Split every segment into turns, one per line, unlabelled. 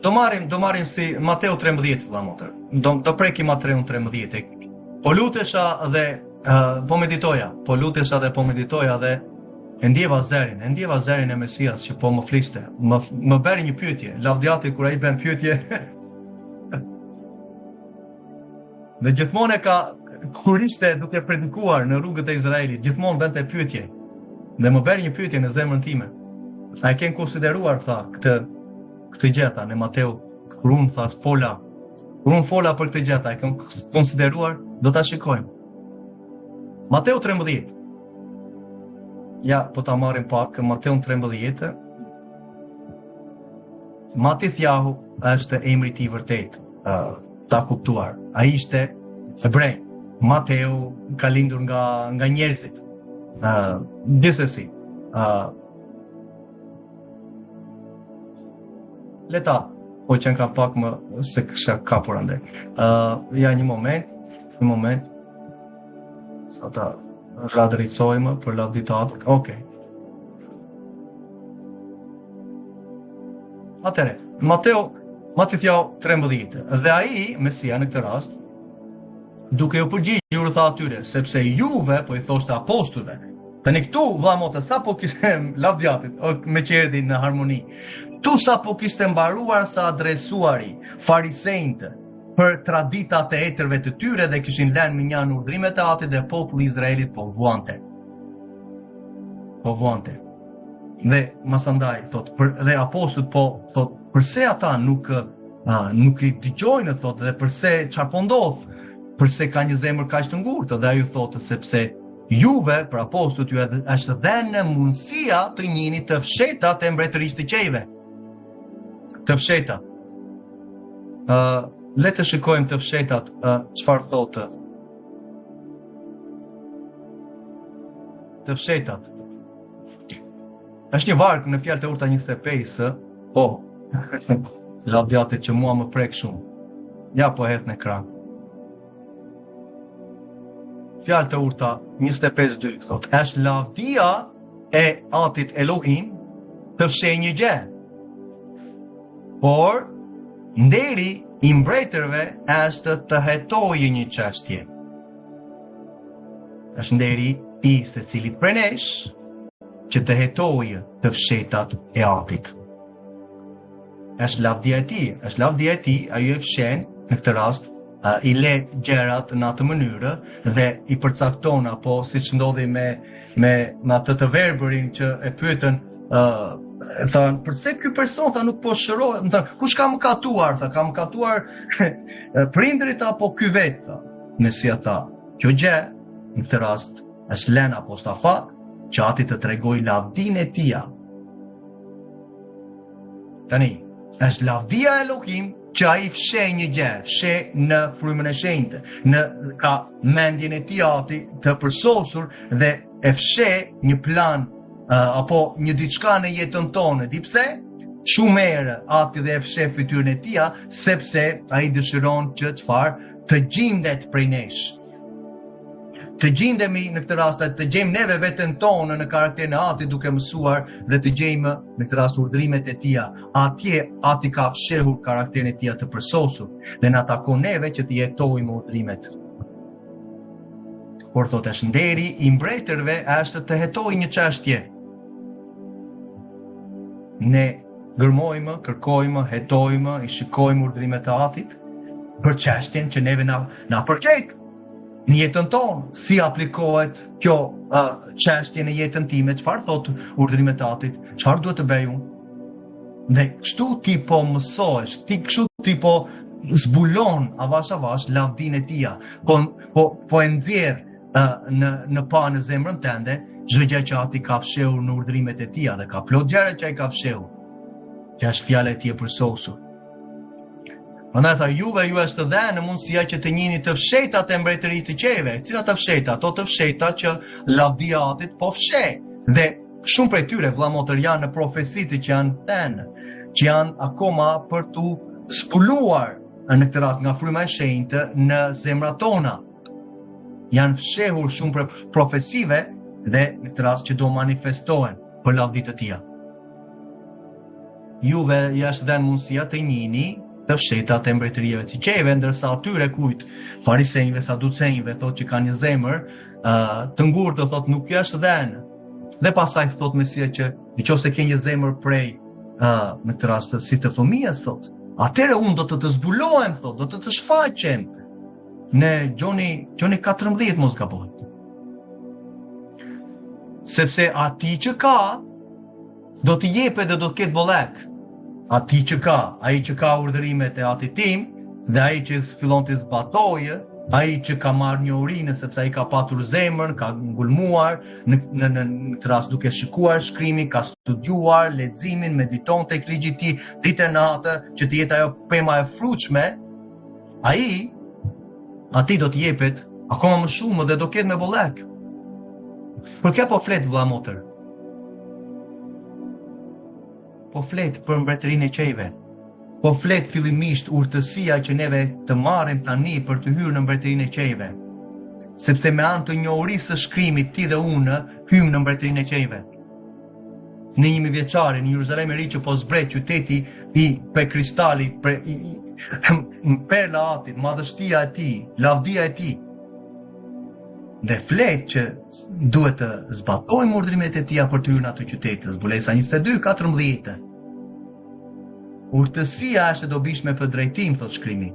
Do marrim, do marrim si Mateu 13 vëlla motër. Do do prekim Mateun 13. Po lutesha dhe uh, po meditoja, po lutesha dhe po meditoja dhe e ndjeva zërin, e ndjeva zërin e Mesias që po më fliste. Më më bëri një pyetje, lavdi Atit kur ai bën pyetje. Dhe gjithmonë e ka kur ishte duke predikuar në rrugët e Izraelit, gjithmonë bënte pyetje. Dhe më bëri një pyetje në zemrën time. A e ke konsideruar tha këtë këtë gjë tha në Mateu kur unë tha fola kur unë fola për këtë gjë tha e ke konsideruar do ta shikojmë. Mateu 13. Ja, po ta marrim pak Mateu 13. Matithjahu është emri i tij i vërtetë, uh, ta kuptuar. Ai ishte hebre. Mateu ka lindur nga nga njerëzit. Ë, uh, gjithsesi. Ë uh, Le ta, po që ka pak më se kisha kapur andej. Ë, uh, ja një moment, një moment. Sa ta radricojmë për lavdi të Atit. Okej. Okay. Atëherë, Mateu, Matithjahu 13. Dhe ai, Mesia në këtë rast, duke u përgjigjur tha atyre, sepse juve, po i thoshte apostujve, tani këtu, vlla motër, sapo kishte, lavdi Atit, o, meqë erdhi në harmoni, këtu sapo kishte mbaruar së adresuari farisenjtë për traditat e etërve të tyre dhe kishin lënë mënjanë urdhrimet e Atit dhe populli i Izraelit po vuante. Po vuante. Dhe masandaj thot për dhe apostujt po thot përse ata nuk a, nuk i dëgjojnë thot dhe përse çfarë po ndodh? Përse ka një zemër kaq të ngurtë? Dhe ai u thotë sepse juve për apostujt ju edhe është dhënë mundësia të njihni të fshehtat e mbretërisë të qiejve. Të fshehtat. Ë, uh, le të shikojmë të fshehtat çfarë thotë Të fshehtat. Është një varg në fjalët e urta 25, po. Lavdi Atit që mua më prek shumë. Ja po hedh në ekran. Fjalët e urta 25.2 thot, është lavdia e Atit Elohim të fshehë një gjë. Por nderi i mbretërve është të hetojë një çështje. Është nderi i secilit prej nesh që të hetojë të fshehtat e Atit. Është lavdia e tij, është lavdia e tij, ai e fshen në këtë rast i le gjërat në atë mënyrë dhe i përcakton apo siç ndodhi me me me atë të verbërin që e pyetën ë uh, thanë përse ky person tha nuk po shërohet, më thanë kush ka mëkatuar, tha ka mëkatuar prindërit apo ky vetë, tha. Mesia tha, kjo gjë në këtë rast është lënë apostafat që ati të tregojë lavdinë e tija. Tani, është lavdia e Elohim që ai fsheh një gjë, fsheh në frymën e shenjtë, në ka mendjen e tij ati të përsosur dhe e fsheh një plan uh, apo një diçka në jetën tonë. Di pse? Shumë herë ati dhe e fsheh fytyrën e tija, sepse ai dëshiron që çfarë të gjindet prej nesh. Të gjindemi në këtë rast, të gjejmë neve veten tonë në karakterin e Atit duke mësuar dhe të gjejmë në këtë rast urdhrimet e tija. Atje Ati ka fshehur karakterin e tija të përsosur dhe na takon neve që të jetojmë urdhrimet. Por thotë është nderi i mbretërve është të hetojë një çështje. Ne gërmojmë, kërkojmë, hetojmë, i shikojmë urdhrimet e Atit për çështjen që neve na na përket në jetën tonë, si aplikohet kjo uh, çështje në jetën time, çfarë thotë urdhrimet e Atit, çfarë duhet të bëj unë? Dhe kështu ti po mësohesh, ti kështu ti po zbulon avash avash lavdinë e tija, po po po e nxjerr uh, në në pa në zemrën tënde çdo gjë që ati ka fshehur në urdhrimet e tija dhe ka plot gjëra që ai ka fshehur. Që është fjala e tij e përsosur. Prandaj tha juve ju është dhënë mundësia që të njihni të fshehtat e mbretërisë të qiejve. Cilat të fshehta? Ato të fshehta që lavdia e Atit po fsheh. Dhe shumë prej tyre vëlla motër janë në profecitë që janë thënë, që janë akoma për t'u zbuluar në këtë rast nga fryma e shenjtë në zemrat tona. Janë fshehur shumë prej profecive dhe në këtë rast që do manifestohen për lavdi të tija. Juve ju është dhënë mundësia të njihni të fshehtat e mbretërive të qiejve, ndërsa atyre kujt farisenjve, saducenjve thotë që kanë një zemër uh, të ngurtë, thotë nuk ju është dhënë. Dhe pastaj thotë Mesia që në qoftë se ke një zemër prej uh, në këtë rast si të fëmijës thotë, atëherë unë do të të zbulohem thotë, do të të shfaqem në Gjoni Gjoni 14 mos gaboj. Sepse atij që ka do t'i jepet dhe do të ketë bollëk. Atij që ka, ai që ka urdhërimet e atit tim dhe ai që fillon t'i zbatojë, ai që ka marrë njohurinë sepse ai ka patur zemrën, ka ngulmuar në në në, në këtë rast duke shikuar shkrimin, ka studiuar leximin, mediton tek ligji i tij ditë e natë që të jetë ajo pema e frutshme, ai atij do t'i jepet akoma më shumë dhe do ketë me bollëk. Për kë po flet vëlla motër? Po flet për mbretërinë e qiejve. Po flet fillimisht urtësia që neve të marrim tani për të hyrë në mbretërinë e qiejve. Sepse me anë të njohurisë së shkrimit ti dhe unë hyjmë në mbretërinë e qiejve. Në njëmijëvjeçarin, në Jeruzalem e ri që po zbret qyteti i prej kristalit, prej i, i, perla atit, madhështia e tij, lavdia e tij. Dhe flet që duhet të zbatojmë urdhrimet e tija për të hyrë në atë qytet, zbulesa 22, 14. Urtësia është e dobishme për drejtim, thotë shkrimi.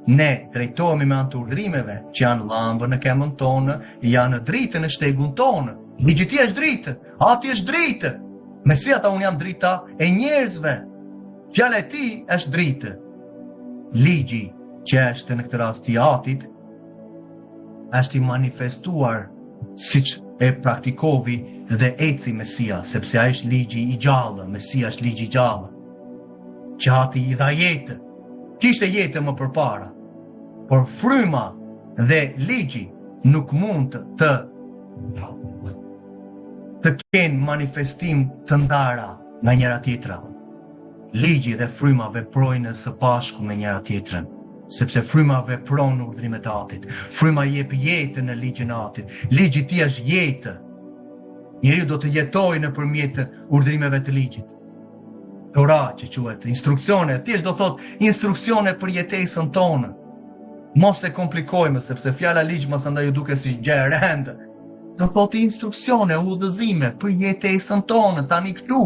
Ne drejtohemi me anë të urdhrimeve, që janë llambë në këmbën tonë, janë dritë në shtegun tonë. Ligji i tij është dritë, ati është dritë. Mesia tha unë jam drita e njerëzve. Fjala e tij është dritë. Ligji që është në këtë rast i atit, është i manifestuar siç e praktikovi dhe eci Mesia, sepse ai është ligji i gjallë, Mesia është ligji i gjallë, që ati i dha jetë, kishte jetë më përpara, por fryma dhe ligji nuk mund të të kenë manifestim të ndara nga njëra tjetra. Ligji dhe fryma veprojnë së bashku me njëra tjetrën, sepse fryma vepron në urdhrimet e Atit. Fryma jep jetë në ligjin e Atit. Ligji i tij është jetë. Njeriu do të jetojë nëpërmjet urdhrimeve të ligjit. Tora që quhet instruksione, thjesht do thotë instruksione për jetesën tonë. Mos e komplikojmë sepse fjala ligj masandaj ju duket si gjë e rëndë. Do thotë instruksione, udhëzime për jetesën tonë tani këtu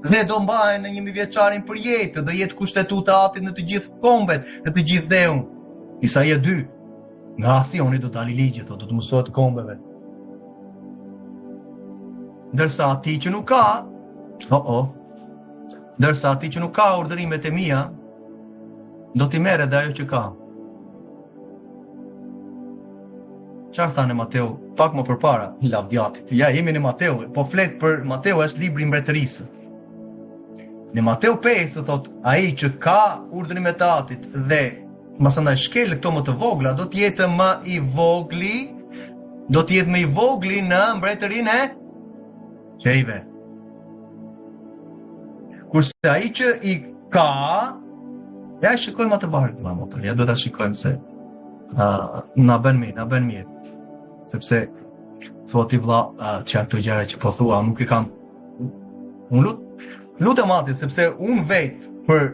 dhe do mbahen në njëmijëvjeçarin për jetë, do jetë kushtetuta e Atit në të gjithë kombet, në të gjithë dheun. Isaia 2, nga Sioni do dali ligji, thotë, do të mësohet kombeve. Ndërsa atij që nuk ka, oh oh, ndërsa atij që nuk ka urdhërimet e mia, do t'i merret dhe ajo që ka. Çfarë tha në Mateu pak më përpara, lavdi Atit. Ja, jemi në Mateu, po flet për Mateu është libri i mbretërisë. Në Mateu 5 thotë, ai që ka urdhërimet e Atit dhe masandaj shkel këto më të vogla, do të jetë më i vogli, do të jetë më i vogli në mbretërinë e qiejve. Kurse ai që i ka, ja e shikojmë atë varg, vëlla motër, ja do ta shikojmë se uh, na bën mirë, na bën mirë. Sepse thua ti vëlla, uh, që janë këto gjëra që po thua, nuk i kam. Unë lut, lutem Atit sepse unë vetë për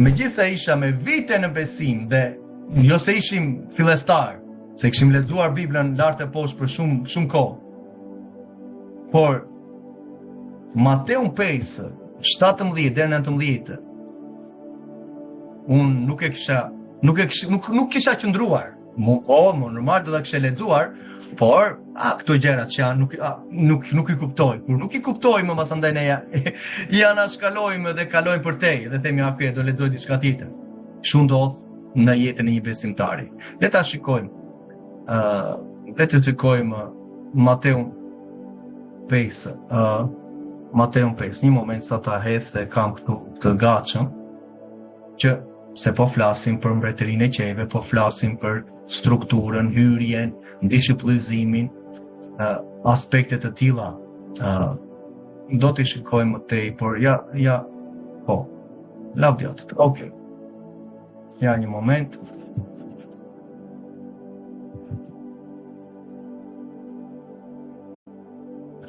megjithëse isha me vite në besim dhe jo se ishim fillestar, se kishim lexuar Biblën lart e poshtë për shumë shumë kohë. Por Mateu 5, 17 deri në 19 unë nuk e kisha nuk e kisha nuk nuk kisha qëndruar. Mu, o, mo, normal do ta kisha lexuar, por a këto gjëra që janë nuk a, nuk nuk i kuptoj. Kur nuk i kuptoj më masandaj ne ja, i anashkalojmë dhe kalojmë përtej dhe themi a do lexoj diçka tjetër. Kështu ndodh në jetën e një besimtari. Le ta shikojmë. Ë, uh, le të shikojmë Mateun 5, ë uh, Mateun 5, një moment sa ta hedh se kam këtu të gatshëm që se po flasim për mbretërinë e qiejve, po flasim për strukturën, hyrjen, dishipllizimin, uh, aspekte të tilla. Uh, do t'i shikojmë më tej, por ja, ja, po, lavdi Atit, okej. Okay. Ja, një moment.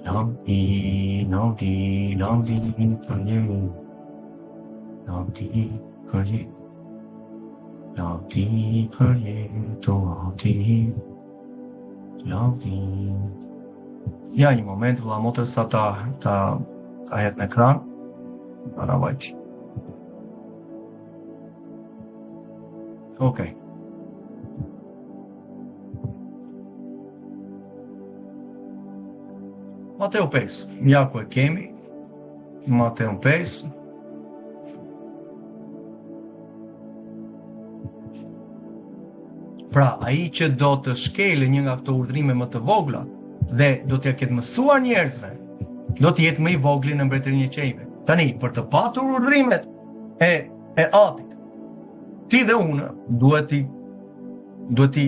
Lavdi, lavdi, lavdi, për një. Lavdi për jetë. Lavdi për jetë, o lavdi. Lavdi. Ja një moment, vëlla motër sa ta ta ta hedh në ekran. Para vajti. Okej. Okay. Mateu 5, ja ku e kemi. Mateu 5. Pra, ai që do të shkelë një nga këto urdhërime më të vogla dhe do t'ia ketë mësuar njerëzve, do të jetë më i vogli në mbretërinë e qiejve. Tani, për të patur urdhërimet e e atit, ti dhe unë duhet t'i duhet t'i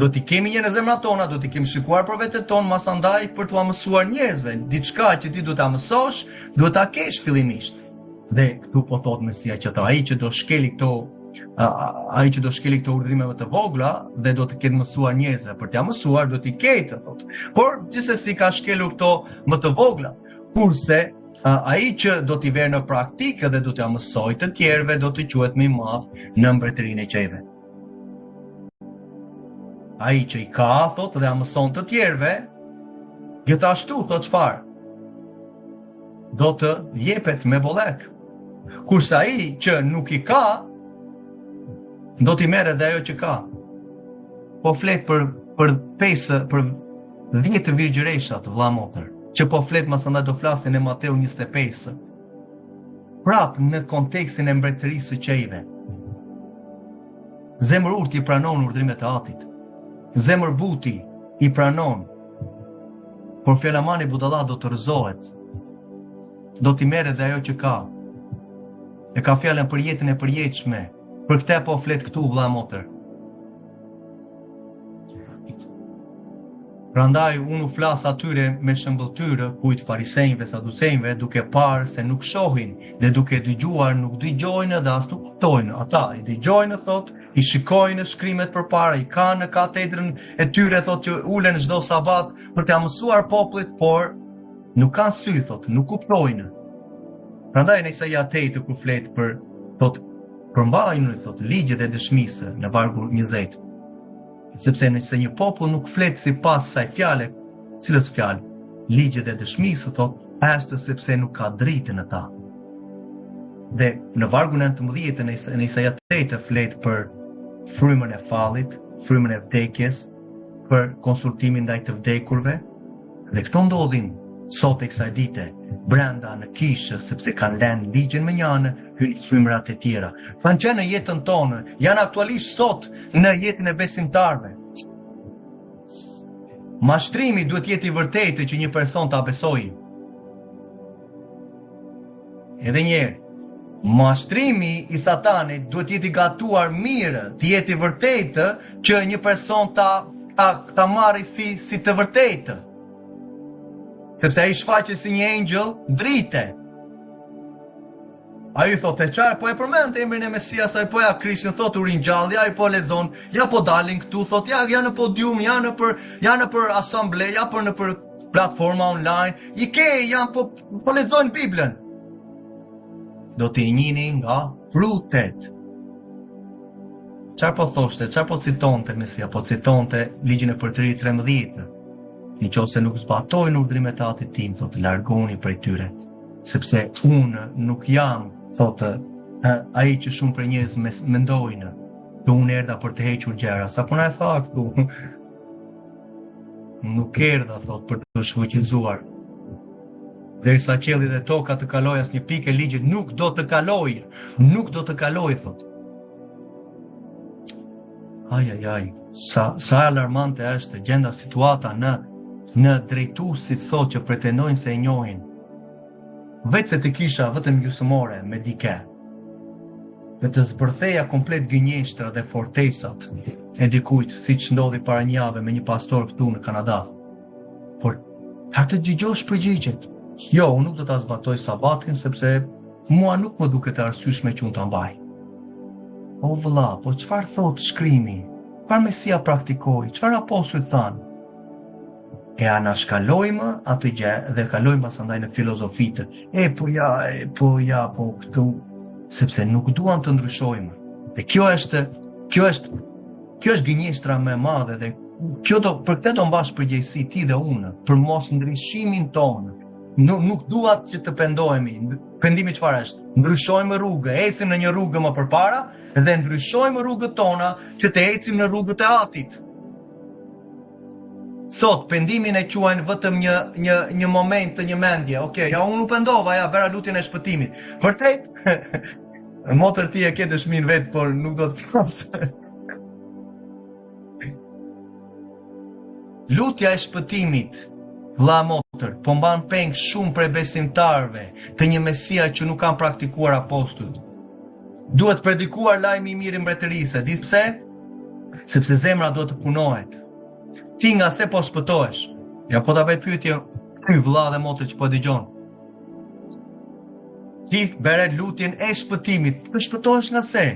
do t'i kemi një në zemrat tona, do t'i kemi shikuar për veten tonë, masandaj për t'ua mësuar njerëzve, diçka që ti duhet ta mësosh, duhet ta kesh fillimisht. Dhe këtu po thotë Mesia që ato ai që do shkeli këto ai që do shkeli këto urdhërime më të vogla dhe do të ketë mësuar njerëzve për t'ia mësuar, do t'i ketë, thotë. Por gjithsesi ka shkelur këto më të vogla. Kurse ai që do t'i verë në praktikë dhe do t'ia mësojë të tjerëve, do të quhet më i madh në mbretërinë e qiejve. Ai që i ka, thotë, dhe ia mëson të tjerëve, gjithashtu, thotë çfarë? Do të jepet me bollëk. Kurse ai që nuk i ka, do t'i merret dhe ajo që ka. Po flet për për pesë, për 10 virgjëreshat, vëlla motër, që po flet masandaj do flasin në Mateu 25. Prap në kontekstin e mbretërisë së qiejve. Zemërurti i pranon urdhrimet e atit. Zemërbuti i pranon. Por fjalamani budalla do të rrëzohet. Do t'i merret dhe ajo që ka. E ka fjalën për jetën e përjetshme. Për këtë po flet këtu vëlla motër. Prandaj unë u flas atyre me shëmbëlltyrë, kujt farisenjve, saducenjve, duke parë se nuk shohin dhe duke dëgjuar nuk dëgjojnë dhe as nuk kuptojnë. Ata i dëgjojnë, thotë, i shikojnë shkrimet përpara, i kanë në katedrën e tyre, thotë që ulen çdo sabat për t'ia mësuar popullit, por nuk kanë sy, thotë, nuk kuptojnë. Prandaj në Isaia 8 kur flet për thotë përmbajuni thotë ligjit dhe dëshmisë në vargun 20. Sepse nëse një popull nuk flet sipas kësaj fjale, cilës fjalë, ligjit dhe dëshmisë, thotë, është sepse nuk ka dritë në ta. Dhe në vargun 19 në, në Isaia 8 flet për frymën e fallit, frymën e vdekjes, për konsultimin ndaj të vdekurve, dhe këto ndodhin sot e kësaj dite, brenda në kishë, sepse kanë lënë ligjin mënjanë, hyjnë frymërat e tjera. Kanë qenë në jetën tonë, janë aktualisht sot në jetën e besimtarëve. Mashtrimi duhet të jetë i vërtetë që një person ta besojë. Edhe një herë, mashtrimi i satanit duhet të jetë i gatuar mirë, të jetë i vërtetë që një person ta ta, ta marrë si si të vërtetë. Sepse ai shfaqet si një engjëll drite. Ai thotë, e çfarë po e përmend emrin e Mesias, ai po ja Krishtin thotë u ringjalli, ai po lexon, ja po dalin këtu, thotë ja janë në podium, janë nëpër janë nëpër asamble, ja po nëpër platforma online, i ke janë po po lexojnë Biblën. Do t'i njihni nga frutet. Çfarë po thoshte, çfarë po citonte Mesia? Po citonte ligjin e përtërirë 13. Në qoftë se nuk zbatojnë urdhrimet e atit tim, thotë largoni prej tyre. sepse unë nuk jam, thotë, ai që shumë prej njerëz mendojnë, që unë erdha për të hequr gjëra, sapo na e tha këtu. Nuk erdha, thotë, për të shfuqizuar. Derisa qielli dhe toka të kalojë asnjë pikë e ligjit nuk do të kalojë, nuk do të kalojë, thotë. Aj, aj, aj, sa, sa alarmante është gjenda situata në, në drejtuesit sot që pretendojnë se e njohin. Veçse të kisha vetëm gjysmë ore me dike, dhe të zbërtheja komplet gënjeshtra dhe fortesat e dikujt, siç ndodhi para një jave me një pastor këtu në Kanada. Por, ta të dëgjosh përgjigjet. Jo, unë nuk do ta zbatoj sabatin, sepse Mua nuk më duket e arsyeshme që unë ta mbaj. O vëlla, po çfarë thotë shkrimi? Çfarë Mesia praktikoi? Çfarë apostujt thanë? E anashkalojmë atë gjë dhe kalojmë pasandaj në filozofitë. E po ja, e po ja, po këtu, sepse nuk duam të ndryshojmë. Dhe kjo është, kjo është, kjo është gënjeshtra më e madhe dhe kjo do për këtë do mbash përgjegjësi ti dhe unë për mos ndryshimin tonë. Nuk nuk duat që të pendohemi. Pendimi çfarë është? Ndryshojmë rrugë, ecim në një rrugë më përpara dhe ndryshojmë rrugët tona që të ecim në rrugët e Atit. Sot pendimin e quajnë vetëm një një një moment të një mendje. Okej, okay, ja unë u pendova, ja bëra lutjen e shpëtimit. Vërtet? Motër ti e ke dëshminë vetë, por nuk do të flas. Lutja e shpëtimit, vëlla motër, po mban peng shumë prej besimtarëve të një Mesia që nuk kanë praktikuar apostujt. Duhet predikuar lajmi i mirë i mbretërisë, di pse? Sepse zemra duhet të punohet. Ti nga se po shpëtohesh? Ja po ta bëj pyetje ty vëlla dhe motër që po dëgjon. Ti bëre lutjen e shpëtimit, të shpëtohesh nga se?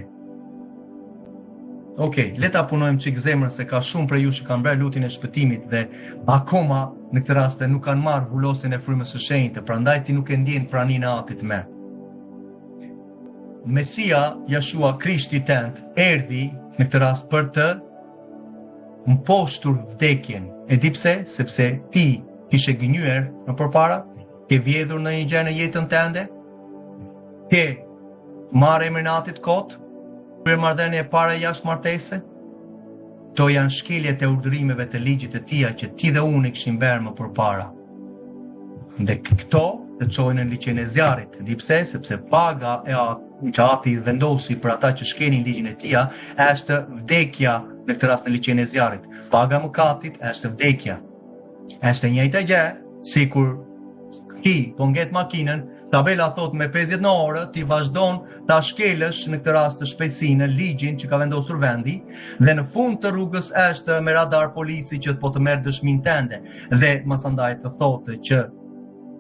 Ok, le ta punojmë çik zemrën se ka shumë prej jush që kanë bërë lutjen e shpëtimit dhe akoma në këtë rast nuk kanë marrë vulosjen e frymës së shenjtë, prandaj ti nuk e ndjen praninë e Atit me. Mesia Jashua Krishti tënd erdhi në këtë rast për të mposhtur vdekjen. E di pse? Sepse ti kishe gënjyer më përpara, ke vjedhur ndonjë gjë në jetën tënde, ke marrë emrin e Atit kot, kryer marrëdhënie para jashtë martese. Këto janë shkeljet e urdhërimeve të ligjit të tija që ti dhe unë i kishim bërë më përpara. Dhe këto të çojnë në liqenin e zjarrit. Di pse? Sepse paga e at, që ati vendosi për ata që shkelin ligjin e tija është vdekja në këtë rast në liqenin e zjarrit. Paga e mëkatit është vdekja. Është e njëjta gjë sikur ti po nget makinën, tabela thot me 50 në orë, ti vazhdon ta shkelësh në këtë rast të shpejtësinë, ligjin që ka vendosur vendi, dhe në fund të rrugës është me radar polici që po të merr dëshminë tënde dhe masandaj të thotë që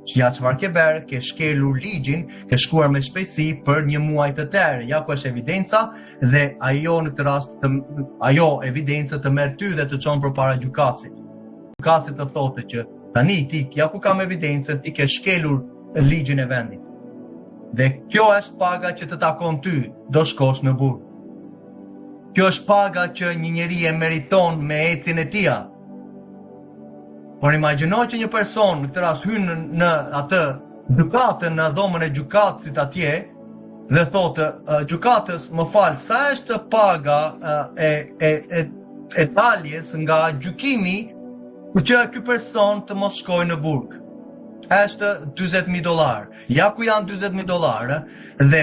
që ja çfarë ke bërë, ke shkelur ligjin, ke shkuar me shpejtësi për një muaj të tërë. Ja ku është evidenca dhe ajo në këtë rast të, ajo evidenca të merr ty dhe të çon përpara gjykatësit. Gjykatësi të thotë që tani ti ja ku kam evidencën, ti ke shkelur ligjin e vendit. Dhe kjo është paga që të takon ty, do shkosh në burg. Kjo është paga që një njeri e meriton me ecjen e tija. Por imagjino që një person në këtë rast hyn në atë gjykatën në dhomën e gjykatësit atje dhe thotë gjykatës më fal sa është paga e e e e daljes nga gjykimi që ky person të mos shkojë në burg. Është 40000 dollar. Ja ku janë 40000 dollarë dhe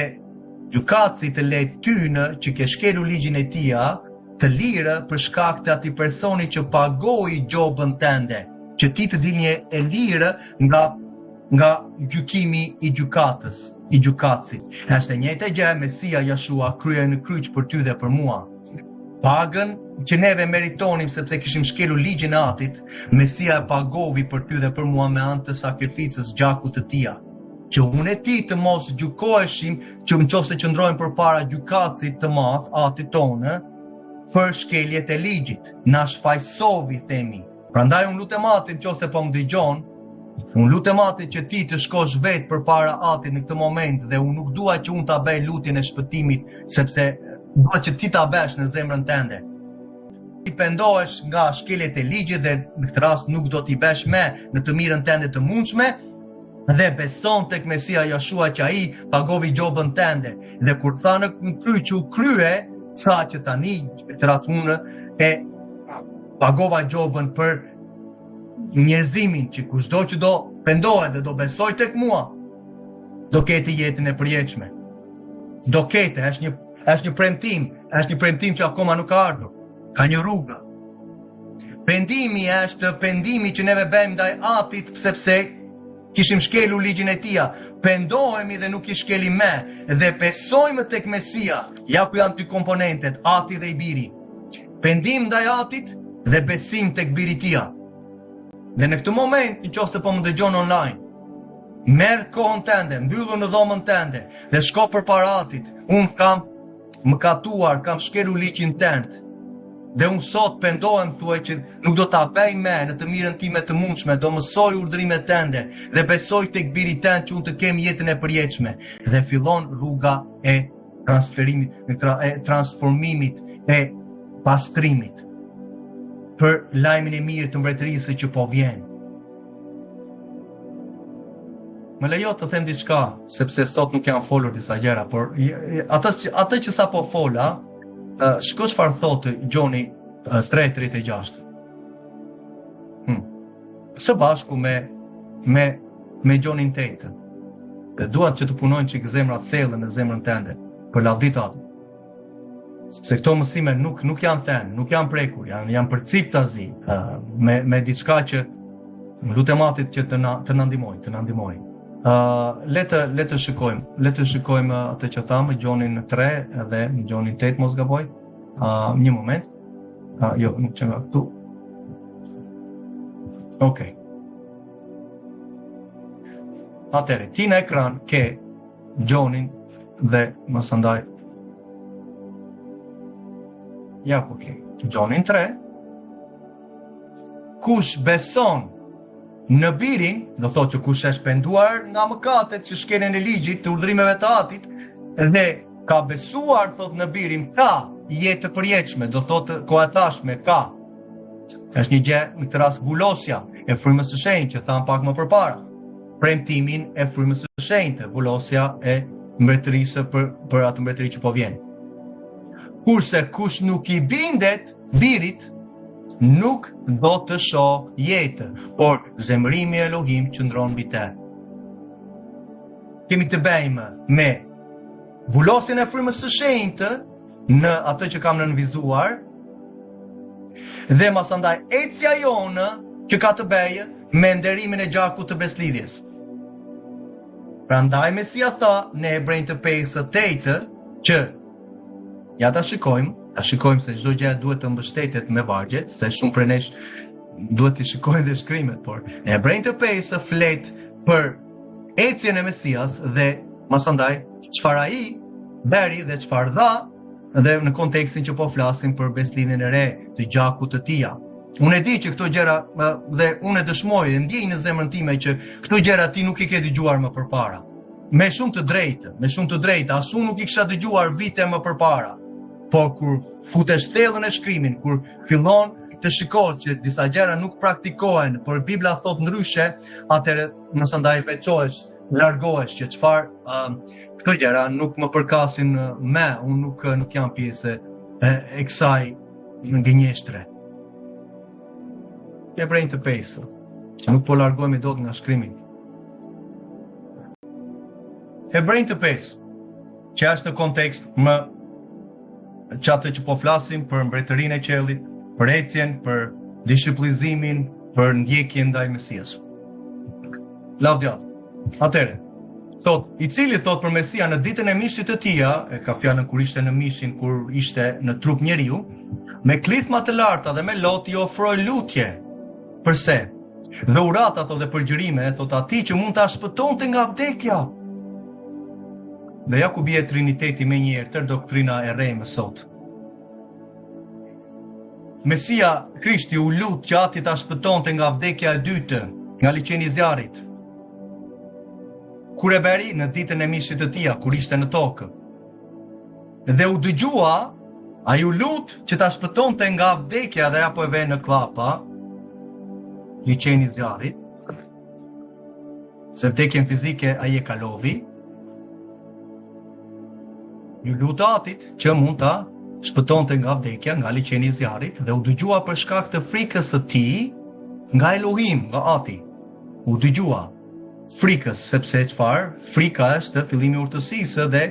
gjykatësi të le ty në që ke shkelur ligjin e tija, të lirë për shkak të atij personi që pagoi gjobën tënde, që ti të dilje e lirë nga nga gjykimi i gjykatës, i gjykatësit. Është e njëjta gjë Mesia Jashua krye në kryq për ty dhe për mua. Pagën që neve meritonim sepse kishim shkelur ligjin e Atit, Mesia e pagovi për ty dhe për mua me anë të sakrificës gjakut të tija. Që unë e ti të mos gjykoheshim që në qoftë se qëndrojmë përpara gjykatësit të madh, Atit tonë, për shkeljet e ligjit. Na shfajsovi, themi. Prandaj unë lutem Atin në qoftë se po më dëgjon, unë lutem Atin që ti të shkosh vetë përpara Atit në këtë moment dhe unë nuk dua që unë ta bëj lutjen e shpëtimit, sepse dua që ti ta bësh në zemrën tënde. Ti pendohesh nga shkeljet e ligjit dhe në këtë rast nuk do t'i bësh më në të mirën tënde të mundshme dhe beson tek Mesia Jashua që ai pagovi gjobën tënde dhe kur tha në kryq u krye, tha që tani në këtë rast unë e pagova gjobën për njerëzimin që kushdo që do pendohet dhe do besoj tek mua, do ketë jetën e përjetshme. Do ketë, është një është një premtim, është një premtim që akoma nuk ka ardhur. Ka një rrugë. Pendimi është pendimi që neve bëjmë ndaj Atit sepse Kishim shkelur ligjin e tija, pendohemi dhe nuk i shkelim me, dhe besojmë tek Mesia. Ja ku janë dy komponentet, Ati dhe i Biri. Pendim ndaj Atit dhe besim tek Biri tija. Dhe në këtë moment, në qoftë se po më dëgjon online, merr kohën tënde, mbyllu në dhomën tënde dhe shko përpara Atit. Unë kam mëkatuar, kam shkelur ligjin tënd. Dhe unë sot pendohem thuaj që nuk do ta bëj më në të mirën time të mundshme, do mësoj urdhrimet tënde dhe besoj tek biri tënd që unë të kem jetën e përjetshme. Dhe fillon rruga e transferimit, e transformimit, e pastrimit për lajmin e mirë të mbretërisë që po vjen. Më lejo të them diçka, sepse sot nuk janë folur disa gjëra, por atë atë që sapo fola, shiko çfarë thotë Gjoni 3:36. Hmm. Së bashku me me me Gjonin 8. Dhe dua që të punojnë çik zemra thellë në zemrën tënde, për lavdi të Atit. Sepse këto mësime nuk nuk janë thënë, nuk janë prekur, janë janë përciptazi uh, me me diçka që më lutem Atit që të na të na ndihmojë, të na ndihmojë. Ë uh, le të le të shikojmë, le të shikojmë atë që thamë Gjonin 3 edhe Gjonin 8 mos gaboj. Ë uh, një moment. Uh, jo, nuk qenka këtu. Okej. Okay. Atëherë, ti në ekran ke Gjonin dhe masandaj ja ku ke Gjonin 3 kush beson në birin, do thotë që kush është penduar nga mëkatet që shkeljen e ligjit të urdhrimeve të atit dhe ka besuar thot në birin ka jetë të përjetshme, do thotë koha e tashme ka. Është një gjë në këtë rast vulosja e frymës së shenjtë që thamë pak më përpara. premtimin e frymës së shenjtë, vulosja e mbretërisë për për atë mbretëri që po vjen. Kurse kush nuk i bindet birit, nuk do të shohë jetë, por zemërimi i Elohim qëndron mbi të. Kemi të bëjmë me vulosjen e frymës së shenjtë në atë që kam nënvizuar dhe masandaj ecja jonë që ka të bëjë me nderimin e gjakut të besëlidhjes. Prandaj Mesia tha në Hebrenjtë 5:8 që ja ta shikojmë, ta shikojmë se çdo gjë duhet të mbështetet me vargjet, se shumë prej nesh duhet të shikojnë dhe shkrimet, por në Hebrenjtë 5 flet për ecjen e Mesias dhe masandaj çfarë ai bëri dhe çfarë dha dhe në kontekstin që po flasim për besëlidhjen e re të gjakut të tija. Unë e di që këto gjëra dhe unë e dëshmoj dhe ndjej në zemrën time që këto gjëra ti nuk i ke dëgjuar më përpara. Me shumë të drejtë, me shumë të drejtë, as unë nuk i kisha dëgjuar vite më përpara. Por kur futesh thellë në shkrimin, kur fillon të shikosh që disa gjëra nuk praktikohen, por Bibla thotë ndryshe, atëherë masandaj veçohesh, largohesh që çfarë uh, këto gjëra nuk më përkasin me, unë nuk nuk jam pjesë e, e kësaj gënjeshtre. Hebrenjtë 5, që nuk po largohemi dot nga shkrimi. Hebrenjtë 5, që është në kontekst me që atë që po flasim për mbretërinë e qiellit, për ecjen, për dishiplizimin, për ndjekjen ndaj Mesias. Lavdi Atit. Atëherë, thot, i cili thot për Mesian në ditën e mishit të tija, e ka fjalën kur ishte në mishin, kur ishte në trup njeriu, me klithma të larta dhe me lot i ofroi lutje. Përse? Dhe urata thot dhe përgjërime, thot atij që mund ta shpëtonte nga vdekja. Dhe ja ku bie Triniteti menjëherë tërë doktrina e rreme sot. Mesia Krishti u lut që ati ta shpëtonte nga vdekja e dytë, nga liqeni i zjarrit. Kur e bëri në ditën e mishit të tija, kur ishte në tokë. Dhe u dëgjua, ai u lut që ta shpëtonte nga vdekja dhe ja po e vë në kllapa, liqeni i zjarrit, se vdekjen fizike ai e kalovi, iu lut atit që mund ta shpëtonte nga vdekja, nga liqeni i zjarrit dhe u dëgjua për shkak të frikës së tij nga Elohim, nga ati. U dëgjua frikës, sepse çfarë? Frika është fillimi i urtësisë dhe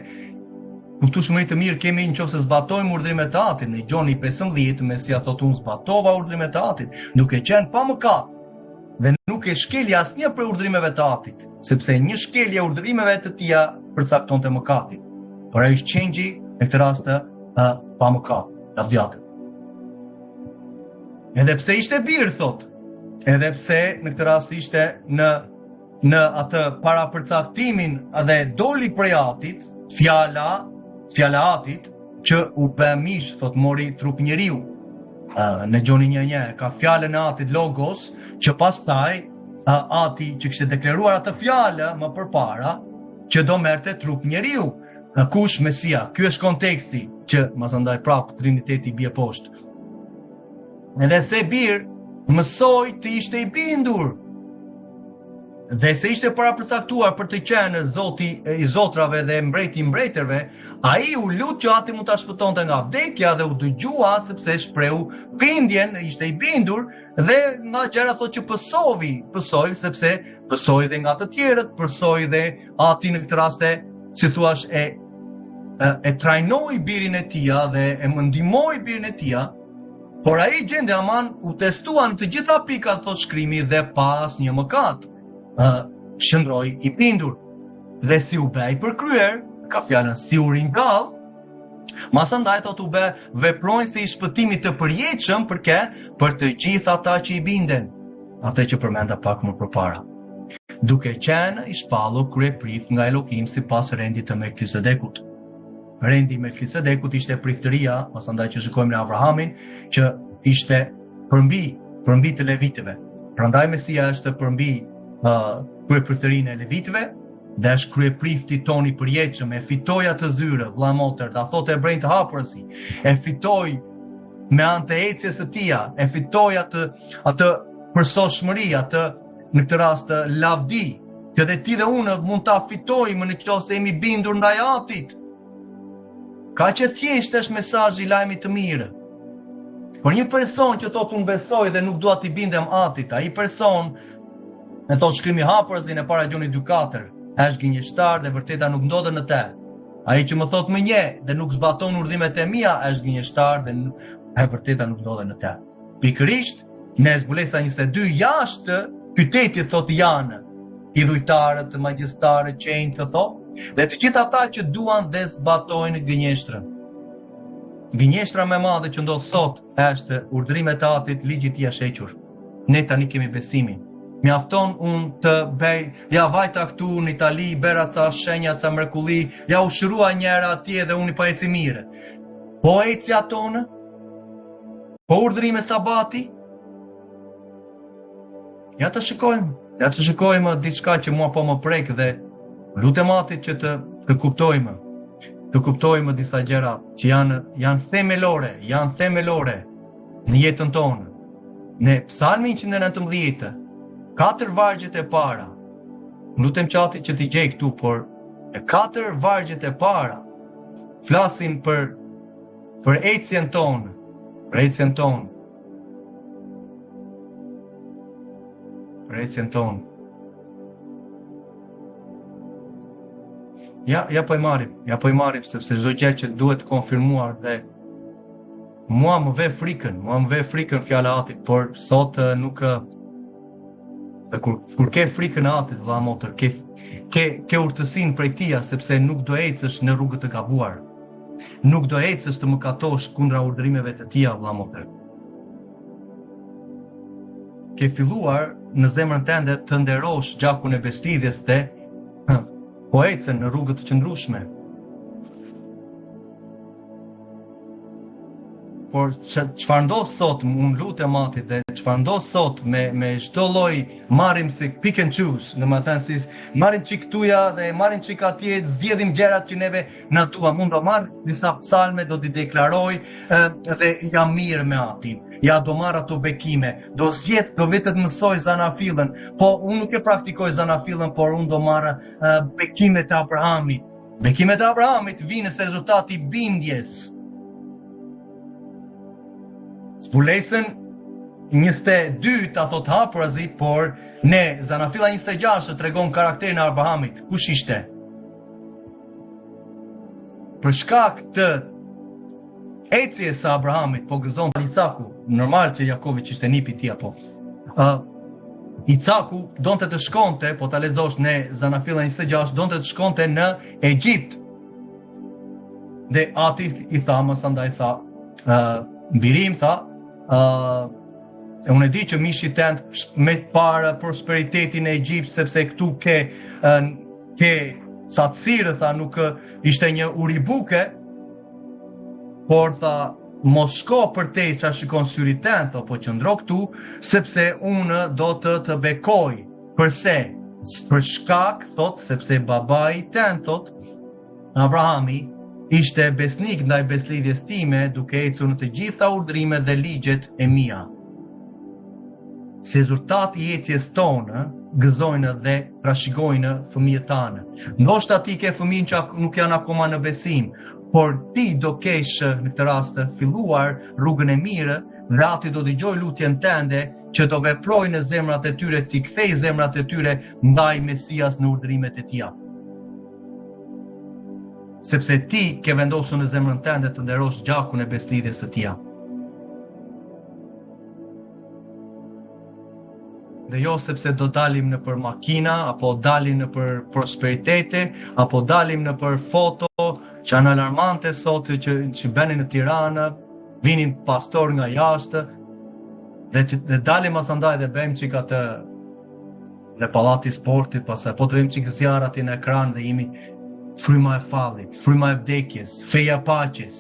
kuptueshmëri të mirë kemi në qoftë se zbatojmë urdhrimet e atit. Në Gjoni 15, Mesia thotë unë zbatova urdhrimet e atit, duke qenë pa mëkat, dhe nuk e shkeli asnjë prej urdhrimeve të Atit, sepse një shkelje e urdhrimeve të tija përcaktonte mëkatin. Por ai është qengji në këtë rast të pa mëkat, lavdi Atit. Edhe pse ishte bir, thot, edhe pse në këtë rast ishte në në atë parapërcaktimin dhe doli prej atit, fjala, fjala atit, që u bë mish, thot mori trup njeriu. Në Gjoni 1.1, ka fjalën e atit Logos, që pastaj ati që kishte deklaruar atë fjalë më përpara, që do merrte trup njeriu. Kush Mesia? Ky është konteksti që masandaj prapë Triniteti bie poshtë. Edhe se bir, mësoi të ishte i bindur. Dhe se ishte parapërcaktuar për të qenë zoti i zotrave dhe mbreti i mbretërve, ai u lut që ati mund ta shpëtonte nga vdekja dhe u dëgjua sepse shprehu bindjen, ishte i bindur dhe nga gjëra thotë që pësovi, pësoi sepse pësoi dhe nga të tjerët, pësoi dhe ati në këtë raste, si thuash e e, e trajnoi birin e tija dhe e më ndihmoi birin e tija, Por ai gjendej aman u testua në të gjitha pikat, thotë shkrimi, dhe pa asnjë mëkat. Ë, qëndroi i bindur. Dhe si u bë i përkryer, ka fjalën si u ringjall, masandaj thotë u bë vepronjësi i shpëtimit të përjetshëm për kë? Për të gjithë ata që i binden. Atë që përmenda pak më përpara. Duke qenë i shpallur kryeprift nga Elohim sipas rendit të Melkisedekut. Rendi i Melkisedekut ishte priftëria, pasandaj që shikojmë në Abrahamin, që ishte përmbi, përmbi të levitëve. Prandaj Mesia është përmbi uh, kryepriftërinë e levitëve dhe është kryeprifti tonë i përjetshëm, e fitoi atë zyrë, vëlla motër, ta thotë hebrenjtë hapurazi, e fitoi me anë të ecjes së tija, e fitoi atë atë përsosmëri, atë në këtë rast lavdi, që dhe ti dhe unë mund ta fitojmë në qoftë se jemi bindur ndaj Atit. Kaq e thjeshtë është mesazhi i lajmit të mirë. Por një person që thotë unë besoj dhe nuk dua t'i bindem Atit, ai person e thotë shkrimi hapurazi në para Gjonit 2.4, është gënjeshtar dhe vërteta nuk ndodhet në te. Ai që më thotë më njeh dhe nuk zbaton urdhërimet e mia, është gënjeshtar dhe e vërteta nuk ndodhet në te. Pikërisht, në Zbulesa 22, jashtë qytetit thotë janë, idhujtarët, magjistarët, qentë, thotë, dhe të gjithë ata që duan dhe zbatojnë gënjeshtrën. Gënjeshtra më e madhe që ndodh sot është urdhërimet e atit, ligji i tij është hequr. Ne tani kemi besimin. Mjafton unë të bëj, ja vajta këtu në Itali, bëra ca shenja, ca mrekulli, ja u shërua njëra atje dhe unë po eci mirë. Po ecja tonë? Po urdhërime sabati? Ja të shikojmë, ja të shikojmë diçka që mua po më prek dhe lutem atit që të, të kuptojmë, të kuptojmë disa gjëra që janë, janë themelore, janë themelore në jetën tonë. Në psalmin 119, katër vargjet e para, lutem që ati që t'i gjej këtu, por në katër vargjet e para, flasin për Për ecjen tonë, për ecjen tonë. Për ecjen tonë. Ja, ja po e marrim, ja po e marrim sepse çdo gjë që duhet konfirmuar dhe mua më ve frikën, mua më ve frikën fjala e atit, por sot eh, nuk eh, dhe kur kur ke frikën e atit vëlla motër, ke ke ke urtësinë prej tija sepse nuk do ecësh në rrugë të gabuar. Nuk do ecësh të mëkatosh kundra urdhërimeve të tija, vëlla motër. Ke filluar në zemrën tënde të nderosh gjakun e besëlidhjes dhe po ecën në rrugë të qëndrueshme. Por çfarë ndodh sot, unë lutem atit dhe çfarë ndodh sot me me çdo lloj marrim si pick and choose, domethënë si marrim çik këtuja dhe marrim çik atje, zgjedhim gjërat që neve na duam. Unë do marr disa psalme, do t'i deklaroj dhe jam mirë me atin. Ja do marr ato bekime, do zgjedh, do vetë të mësoj zanafillën, po unë nuk e praktikoj zanafillën, por unë do marr bekimet e Abrahamit. Bekimet e Abrahamit vijnë si rezultat i bindjes. Zbulesën 22 ta thot hapurazi, por ne Zanafilla 26 të tregon karakterin e Abrahamit. Kush ishte? Për shkak të ecjes së Abrahamit, po gëzon Isaku, normal që Jakovi që ishte nipi i tij apo. Ë uh, Isaku donte të shkonte, po ta lexosh në Zanafilla 26, donte të shkonte në Egjipt. Dhe ati i tha, masandaj tha, ë uh, biri im tha, ë uh, E unë e di që mishi tënd me të parë prosperitetin e Egjipt, sepse këtu ke, ke thatësirë, tha, nuk ishte një uri buke, por tha. Mos shko përtej ça shikon syri tënd, thotë, po qëndro këtu, sepse unë do të të bekoj. Përse? Për shkak, thotë, sepse babai tënd, thotë, Avrahami, ishte besnik ndaj besëlidhjes time, duke ecur në të gjitha urdhërimet dhe ligjet e mia. Si rezultat i ecjes tonë, gëzojnë dhe trashëgojnë fëmijët tanë. Ndoshta ti ke fëmijë që nuk janë akoma në besim, por ti do kesh në këtë rast filluar rrugën e mirë dhe ati do dëgjojë lutjen tënde që do veprojë në zemrat e tyre, t'i kthejë zemrat e tyre ndaj Mesias në urdhërimet e tija. Sepse ti ke vendosur në zemrën tënde të nderosh gjakun e besëlidhjes së tija. Dhe jo sepse do dalim nëpër makina, apo dalim nëpër prosperitete, apo dalim nëpër foto që janë alarmante sot që, që bënin në Tiranë, vinin pastor nga jashtë, dhe, që, dhe dalim masandaj dhe bëjmë çik atë dhe pallati i sportit, pastaj po të vëmë çik zjarr aty në ekran dhe jemi fryma e fallit, fryma e vdekjes, feja e paqes.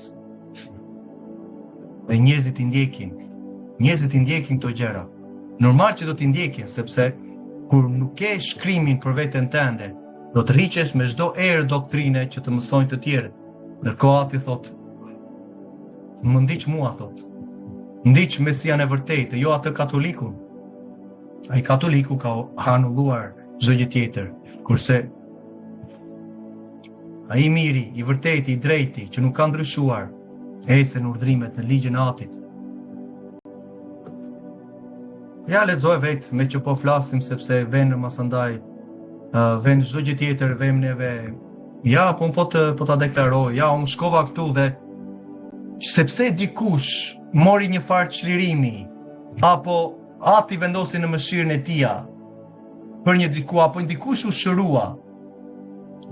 Dhe njerëzit i ndjekin. Njerëzit i ndjekin këto gjëra. Normal që do t'i ndjekin, sepse kur nuk ke shkrimin për veten tënde, do të tërhiqesh me çdo erë doktrine që të mësojnë të tjerët. Ndërkohë ati thotë, më ndiq mua thotë. Ndiq Mesian e vërtetë, jo atë katolikun. Ai katoliku ka anulluar çdo gjë tjetër, kurse ai i miri, i vërteti, i drejti, që nuk ka ndryshuar, ecën në urdhrimet në ligjin e atit. Ja lexoje vetë meqë po flasim sepse vjen masandaj uh, vjen çdo gjë tjetër vem neve ja po unë po të po ta deklaroj ja unë shkova këtu dhe sepse dikush mori një farë çlirimi apo ati vendosi në mëshirën e tija për një diku apo një dikush u shërua.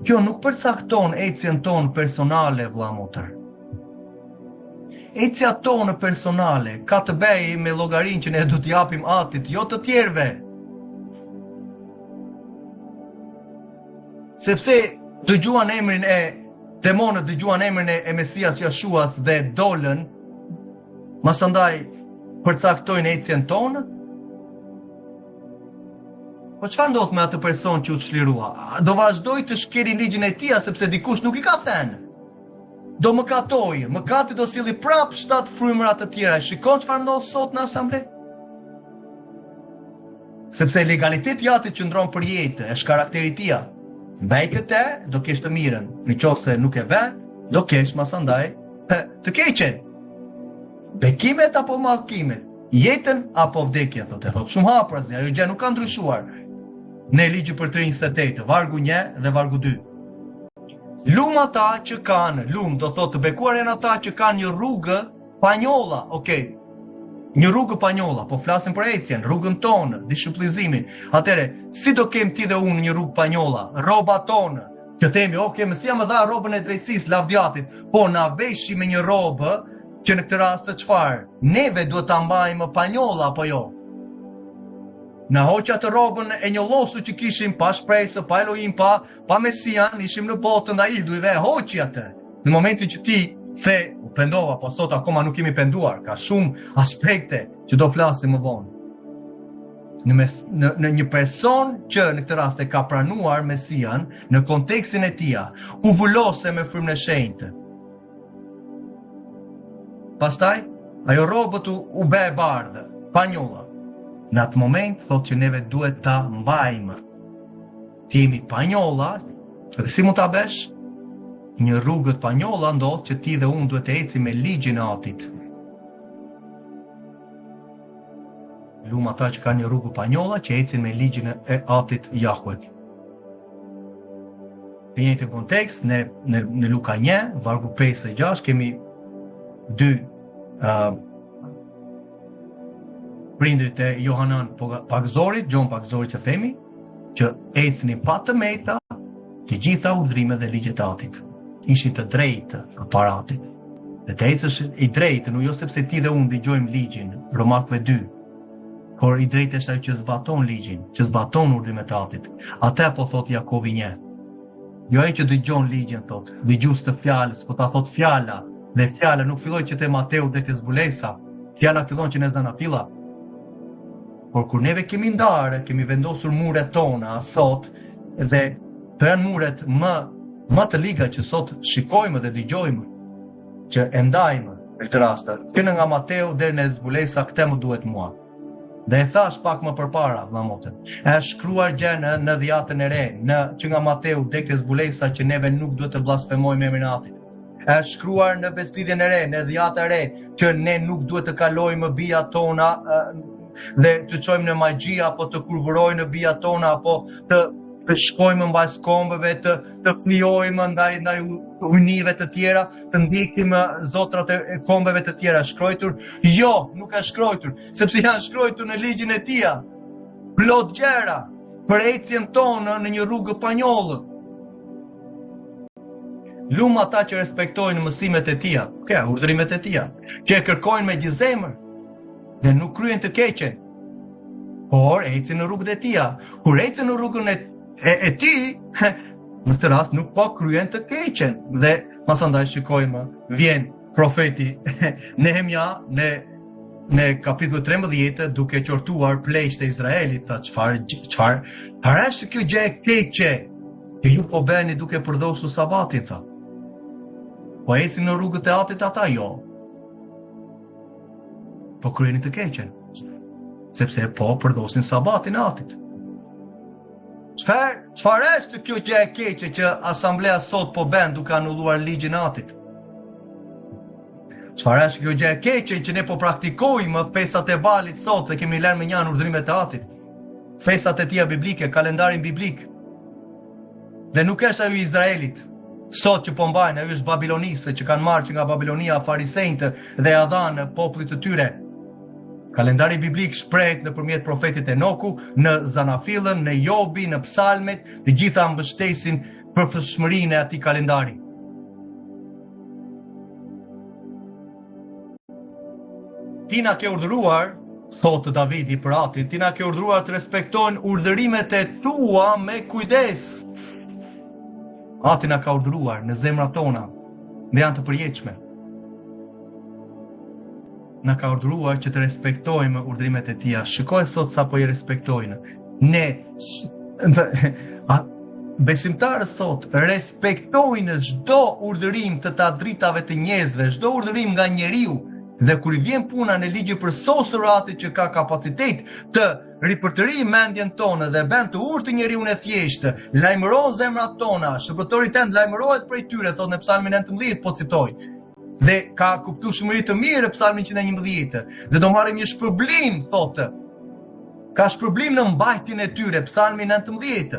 Kjo nuk përcakton ecjen tonë personale, vëlla motër. Ecja tonë personale ka të bëjë me llogarinë që ne do t'i japim atit, jo të tjerëve. Sepse dëgjuan emrin e demonët dëgjuan emrin e, e Mesias Jashuas dhe dolën, masandaj përcaktojnë ecjen tonë, Po çfarë ndodh me atë person që u çlirua? Do vazhdojë të shkeli ligjin e tij sepse dikush nuk i ka thënë. Do mëkatojë, mëkati do sjelli prap shtatë frymëra të tjera. E shikon çfarë ndodh sot në asamble? Sepse legaliteti i atit qëndron për jetë, është karakteri i tij. Bëj këtë, do kesh të mirën. Në qoftë se nuk e bën, do kesh masandaj të keqen. Bekimet apo mallkimet, jetën apo vdekjen, thotë, e thotë shumë hapurazi, ajo gjë nuk ka ndryshuar. Në Ligji për 28, vargu 1 dhe vargu 2. Lum ata që kanë, lum do thotë të bekuar janë ata që kanë një rrugë pa njolla, okej. Një rrugë pa njolla, po flasim për ecjen, rrugën tonë, dishiplizimin. Atëherë, si do kem ti dhe unë një rrugë pa njolla, rroba tonë, që themi, ok, Mesia më dha rrobën e drejtësisë, lavdi atit, po na veshi me një rrobë, që në këtë rast çfarë? Neve duhet ta mbajmë pa njolla apo jo? Na hoqi atë rrobën e njollosur që kishim pa shpresë, pa Elohim, pa pa Mesian, ishim në botën e idhujve, e hoqi atë. Në momentin që ti the, u pendova, po sot akoma nuk jemi penduar, ka shumë aspekte që do flasim më vonë. Në, mes, në, në një person që në këtë rast e ka pranuar Mesian në kontekstin e tija, u vulose me frymën e shenjtë. Pastaj, ajo rrobë u, u bë e bardhë, pa njolla. Në atë moment, thotë që neve duhet ta mbajmë. Të jemi pa njolla, dhe si mund ta bësh? Një rrugë pa njolla ndodh që ti dhe unë duhet të ecim me ligjin e atit. Lum ata që kanë një rrugë pa njolla që ecin me ligjin e atit Jahwe. Në njëjtin kontekst, në, në, në Luka 1, vargu 5 dhe 6, kemi dy uh, prindrit e Johanan Pagëzorit, Gjon Pagëzorit që themi, që ecnin pa të meta të gjitha urdhrimet dhe ligjet e atit. Ishin të drejtë përpara atit. Dhe të ecësh i drejtë, nuk jo sepse ti dhe unë dëgjojmë ligjin, Romakëve 2, por i drejtë është ai që zbaton ligjin, që zbaton urdhrimet e atit. Atë po thotë Jakovi 1. Jo ai që dëgjon ligjin thotë, dëgjues të fjalës, po ta thotë fjala. Dhe fjala nuk filloi që te Mateu dhe te Zbulesa, fjala fillon që në Zanafilla. Por kur neve kemi ndarë, kemi vendosur muret tona sot dhe këto janë muret më më të liga që sot shikojmë dhe dëgjojmë që e ndajmë në këtë rast. Që nga Mateu deri në Zbulesa këtë më duhet mua. Dhe e thash pak më përpara, vëlla motër. Është shkruar gjë në në dhjatën e re, në që nga Mateu deri te Zbulesa që neve nuk duhet të blasfemojmë emrin e Atit. Është shkruar në Besëlidhjen e re, në dhjatën e re, që ne nuk duhet të kalojmë bijat tona dhe të çojmë në magji apo të kurvërojmë bijat tona apo të të shkojmë mbas kombeve, të të flijojmë ndaj ndaj hyjnive të tjera, të ndjekim zotrat e kombeve të tjera. Shkrojtur? Jo, nuk është shkrojtur, sepse janë shkrojtur në ligjin e tija. Plot gjëra për ecjen tonë në një rrugë pa njollë. Lum ata që respektojnë mësimet e tija, ke, urdhërimet e tija, që e kërkojnë me gjithë zemër dhe nuk kryejnë të keqen, por ecin në rrugët e tija. Kur ecin në rrugën e, e, e tij, në këtë rast nuk po kryen të keqen. Dhe masandaj shikojmë, vjen profeti Nehemia në në kapitullin 13 duke qortuar pleqtë e Izraelit, tha çfarë çfarë çfarë është kjo gjë e keqe që ju po bëni duke përdhosur sabatin, tha. Po ecin në rrugët e atit ata jo. Po kryeni të keqen. Sepse po përdhosin sabatin e atit. Çfarë çfarë është kjo gjë e keqe që asamblea sot po bën duke anulluar ligjin e atit? Çfarë është kjo gjë e keqe që ne po praktikojmë festat e Balit sot dhe kemi lënë mënjanë urdhërimet e atit? Festat e tija biblike, kalendarin biblik. Dhe nuk është ajo i Izraelit. Sot që po mbajnë, ajo është Babilonisë që kanë marrë që nga Babilonia farisenjtë dhe ia dhanë popullit të tyre. Kalendari biblik shprehet nëpërmjet profetit Enoku, në Zanafillën, në Jobi, në Psalmet, të gjitha mbështesin përfshmërinë e atij kalendari. Ti na ke urdhëruar, thotë Davidi për atin, ti na ke urdhëruar të respektojnë urdhërimet e tua me kujdes. Ati na ka urdhëruar në zemrat tona, dhe janë të përjetshme. Na ka urdhëruar që të respektojmë urdhërimet e tija. Shikoje sot sa po i respektojnë. Ne a, besimtarët sot respektojnë çdo urdhërim të të drejtave të njerëzve, çdo urdhërim nga njeriu dhe kur i vjen puna në ligji përsosur atit që ka kapacitet të ripërtërijë mendjen tonë dhe bën të urtë njeriun e thjeshtë, lajmëron zemrat tona, shërbëtori tënd lajmërohet prej tyre, thotë në Psalmin 19, po citoj. Dhe ka kuptueshmëri të mirë Psalmin 111 dhe do marrim një shpërblim, thotë. Ka shpërblim në mbajtjen e tyre, Psalmi 19.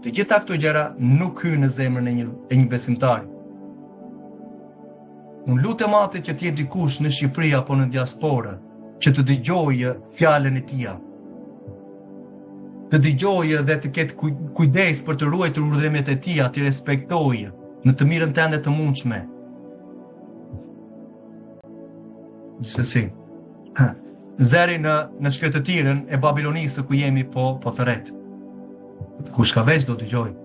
Të gjitha këto gjëra nuk hyjnë në zemrën e një e një besimtari. Unë lutem atit që të jetë dikush në Shqipëri apo në diasporë që të dëgjojë fjalën e tija. Të dëgjojë dhe të ketë kujdes për të ruajtur urdhërimet e tija, t'i respektojë në të mirën tënde të mundshme. Gjithsesi. Zëri në në shkretëtirën e Babilonisë ku jemi po po thërret. Kush ka vesh do dëgjojë.